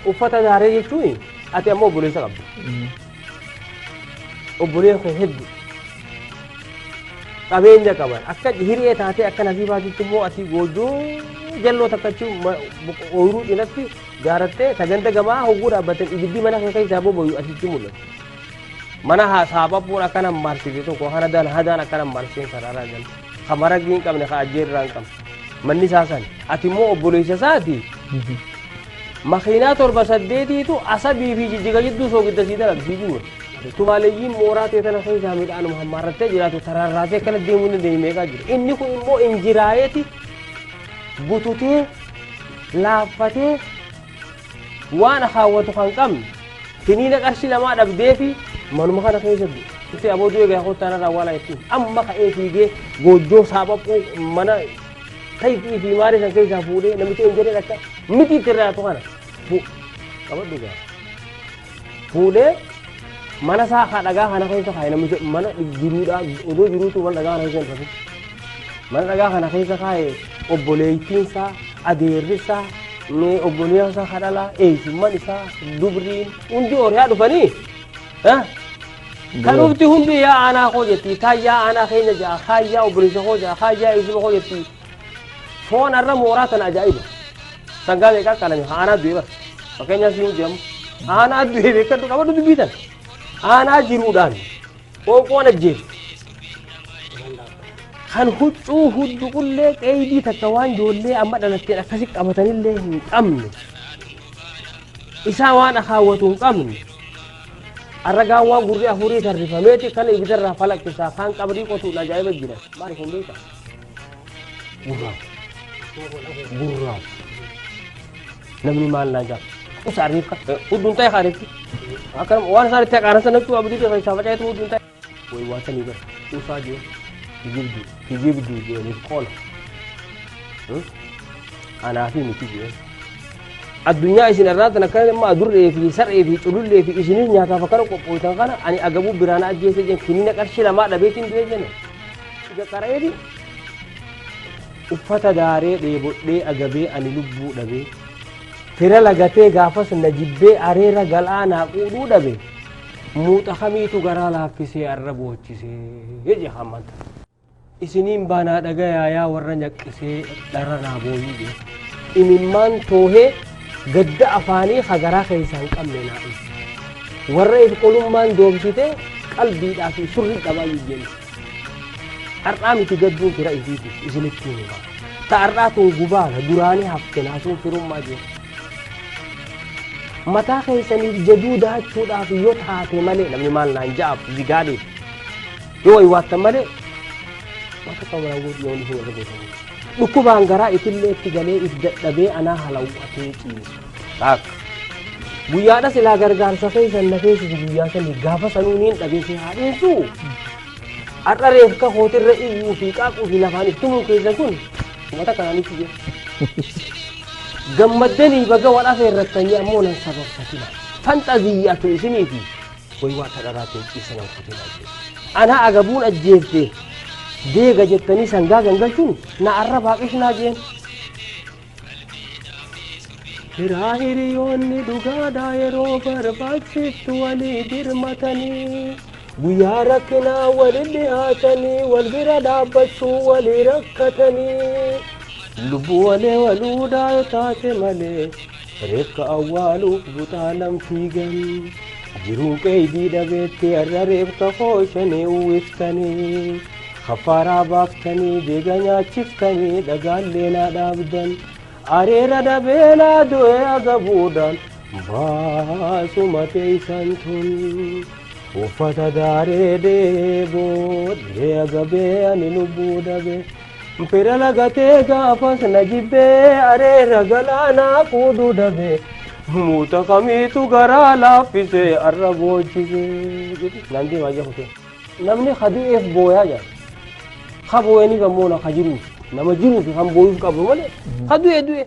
Uffata daaree jechuun ati ammoo obboleessa qabda. Obboleessa kee hedduu qabeenya qaban akka hiree taatee akka nasiibaatitti immoo ati goojjoo jalloo takkachuu ooyiruu cinatti jaarattee saganta gamaa hogguu dhaabbatan ibiddi mana kee keessaa boboyu asitti mul'atu. Mana saaphapuun akkana marsite tokko kana daan hadaan akkana marseen sararaa jala. Ka maragii hin qabne ka ajjeerraa hin qabne. Manni isaa sani. Ati immoo obboleessa isaati. Makiinaa 7 8tu Asabii fi Jijjiga jidduu soogidda sii dalagu sii guura. Tumaaleyyiin mooraa ta'e tana keessaa midhaanuma hammaarrattee jiraatu tararraasee akkana deemuu hin dandeenye meeqaa jira. Inni kun immoo injiraa'eeti bututee laaffatee waan akaawwatu kan qabne kiniina qarshii lamaa dhabdee fi manuma kana keessa du'e. Itti aboo du'e gaa kottaa narraa awwaalaa jettiin. Amma ka'ee fiigee goojjoo saaphaphu mana tayfii fi maarii san keessaa fuudhee namicha injireen akka miti itti irraa kana qabadhu gaa. Fuudhee mana isaa haa dhagaa kana keessa kaa'e namicha mana jiruudhaa odoo jiruutu mana dhagaa kana keessa hin rafin. Mana dhagaa kana keessa kaa'e obboleettiin isaa adeerri isaa mee obboleessa isaa kadhalaa eessumman isaa dubriin hundi horiyaa dhufanii kan dhufti hundi yaa aanaa koo jetti kaan yaa aanaa keenya ja'a kaan yaa obboleessa koo ja'a kaan yaa eessuma koo jetti foon har'a mooraa tana ajaa'iba sangaa meeqaa qalame aanaa du'e bara fakkeenyaaf siin jedhamu aanaa du'e beekadhu qabadhu dubbii tana aanaa jiruudhaan qoonqoon ajjeefte kan huccuu hudduqullee qeeydii takka waan ijoollee amma dhalatteen akkasi qabatanillee hin qabne isaa waan akaawwatu hin qabne arragaan waan gurri afurii tarrifameeti kana ibidarraa falaqqisaa kaan qabrii qotuun ajaa'iba jira maali kun beektaa gurraaf gurraaf namni maal naan jaa usa ariifka hudduun ta'e kaariifti akka waan isaan itti haqaaran sanatti abdii keessaa faca'eetu hudduun ta'e way waatanii bara usaa jee kijibdu kijibdu jeeniif qola anaa fi miti jeen addunyaa isin irraa tan akkana immoo adurree fi saree fi culullee fi isinis nyaataaf akkana qophooytan kana ani agabuu biraana ajjeese jeen kiniina qarshii lamaa dhabeetiin du'e jene ija qara'eeti uffata daaree dheebodhee agabee ani lubbuu dhabee fira lagatee gaafas na jibbee areera gal'aa naa quudhuu dhabe muuxa kamiitu garaa laaffisee arra boochisee jedhe hammanta. Isiniin baanaa dhagayaa yaa warra nyaqqisee dhara naa booyuu jee. Imimmaan toohee gadda afaanii ka garaa keessaa hin qabne naa ibsa. Warra if qolummaan doomsitee qalbiidhaa fi surrii dhabaa jenne. Har'aa miti gadduun fira isiitiif isinitti hima. Ta har'aa tun gubaadha duraanii hafte naasuun firummaa jee. Mataa keessaniif jaduu daachuudhaaf yoo taate malee namni maal naan ja'aaf zigaadheef yoo waywaattan malee waan takka manaan gootu yoo isin irra gootan. Dhukkubaan garaa itillee itti galee if dadhabee anaa halawwatee ciisu. Taakka. Guyyaadha silaa gargaarsa keessan na feesisu guyyaa sanii gaafa sanuu niin dhabee si haa dheessu. Har'a reefka kootirra iyyuu fi qaaquu fi lafaan if tumuu keessan kun uummata kanaanitti jira. Gammaddanii baga wal afeerrattanii ammoo nan sababsatina. Fanxaziyyaatu isinii fi waywaa tadharaatiin ciisa nan kutinaa jedhe. Anaa agabuun ajjeefte deega jettanii sangaa gangalchuun na arrabaa qishnaa jeen. Firaa hiriyoonni dhugaadhaa yeroo barbaachiftu walii dirmatanii guyyaa rakkinaa wali dhiyaatanii wal bira dhaabbachuu walii rakkatanii lubbuu walee waluudhaa yoo taate malee reefka awwaaluuf buxaalan fiigan jiruun qeeydii dhabeetti har'a reefka kooshanii uwwiftanii kaffaaraa baaftanii deega nyaachiftanii dhagaallee naa dhaabdan areera dhabee naa du'e agabuudhaan baasuma teeysan tun uffata daaree dheebodhee agabee ani lubbuu dhabe fira lagatee gaafas na jibbee areera galaanaa quuduu dhabe muuta kamiitu garaa laaffisee arra boochisee naan deemaa jira kutee. Namni ka du'eef booyaa jira. Ka booyaniif ammoo na ka jiruuf nama jiruuf kan booyuuf qabu malee ka du'e du'e.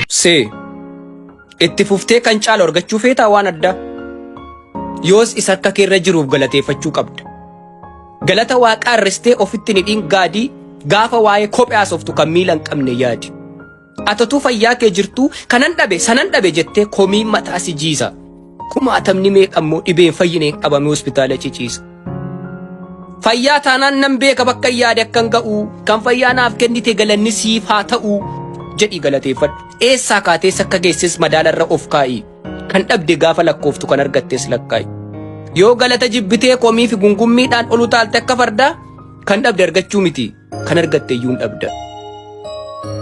C. Itti fuftee kan caalu argachuu feetaa waan addaa? Yoos isa harka keerra jiruuf galateeffachuu qabda. Galata waaqaa irristee ofitti hin hidhiin gaadii gaafa waa'ee kophee haasoftu kan miila hin qabne yaadi. Atotuu fayyaa kee jirtuu kanan dhabe sanan dhabe jettee komii mataa si jiisa. Kumaatamni meeqa immoo dhibeen fayyineen qabamee hospitaala ciciisa. Fayyaa taanaan nan beeka bakka yaade akkan ga'u kan fayyaa naaf kennite galanni siif haa ta'u jedhi galateeffadhu. Eessaa kaatees akka geesses madaalarra of kaa'i. Kan dhabde gaafa lakkooftu kan argattes lakkaa'i. Yoo galata jibbitee komii fi gungummiidhaan ol utaalte akka fardaa kan dhabde argachuu miti kan argatte iyyuu hin dhabda.